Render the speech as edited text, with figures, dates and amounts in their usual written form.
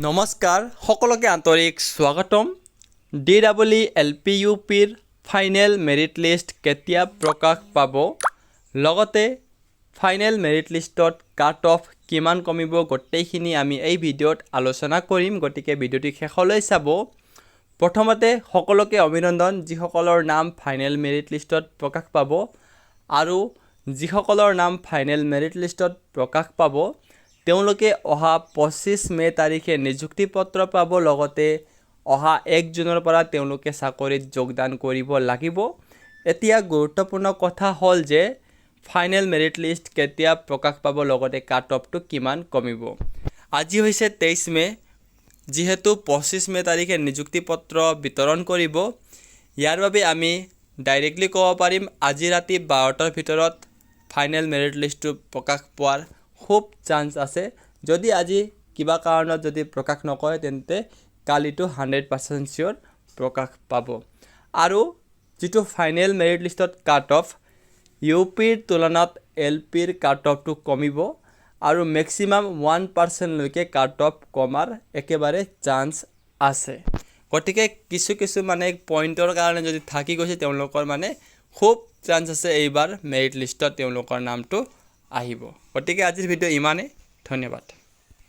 নমস্কাৰ, সকলোকে আন্তৰিক স্বাগতম। D double E, L P, U পিৰ ফাইনেল মেৰিট লিষ্ট কেতিয়া প্ৰকাশ পাব, লগতে ফাইনেল মেৰিট লিষ্টত কাট অফ কিমান কমিব, গোটেইখিনি আমি এই ভিডিঅ'ত আলোচনা কৰিম। গতিকে ভিডিঅ'টি শেষলৈ চাব। প্ৰথমতে সকলোকে অভিনন্দন, যিসকলৰ নাম ফাইনেল মেৰিট লিষ্টত প্ৰকাশ পাব। আৰু যিসকলৰ নাম ফাইনেল মেৰিট লিষ্টত প্ৰকাশ পাব, তেওঁলোকে অহা 25 মে' তাৰিখে নিযুক্তি পত্ৰ পাব। লগতে অহা 1 জুনৰ পৰা তেওঁলোকে চাকৰিত যোগদান কৰিব লাগিব। এতিয়া গুৰুত্বপূৰ্ণ কথা হ'ল যে ফাইনেল মেৰিট লিষ্ট কেতিয়া প্ৰকাশ পাব, লগতে কাট অফটো কিমান কমিব। আজি হৈছে 23 মে'। যিহেতু 25 মে' তাৰিখে নিযুক্তি পত্ৰ বিতৰণ কৰিব, ইয়াৰ বাবে আমি ডাইৰেক্টলি ক'ব পাৰিম, আজি ৰাতি 12টাৰ ভিতৰত ফাইনেল মেৰিট লিষ্টটো প্ৰকাশ পোৱাৰ খুব চান্স আছে। যদি আজি কিবা কাৰণত যদি প্ৰকাশ নকৰে, তেন্তে কালিটো 100% চিয়'ৰ প্ৰকাশ পাব। আৰু যিটো ফাইনেল মেৰিট লিষ্টত কাট অফ, ইউ পিৰ তুলনাত এল পিৰ কাট অফটো কমিব আৰু মেক্সিমাম 1%লৈকে কাট অফ কমাৰ একেবাৰে চান্স আছে। গতিকে কিছু কিছু মানে পইণ্টৰ কাৰণে যদি থাকি গৈছে, তেওঁলোকৰ মানে খুব চান্স আছে এইবাৰ মেৰিট লিষ্টত তেওঁলোকৰ নামটো আহিব। গতিকে আজিৰ ভিডিঅ' ইমানেই। ধন্যবাদ।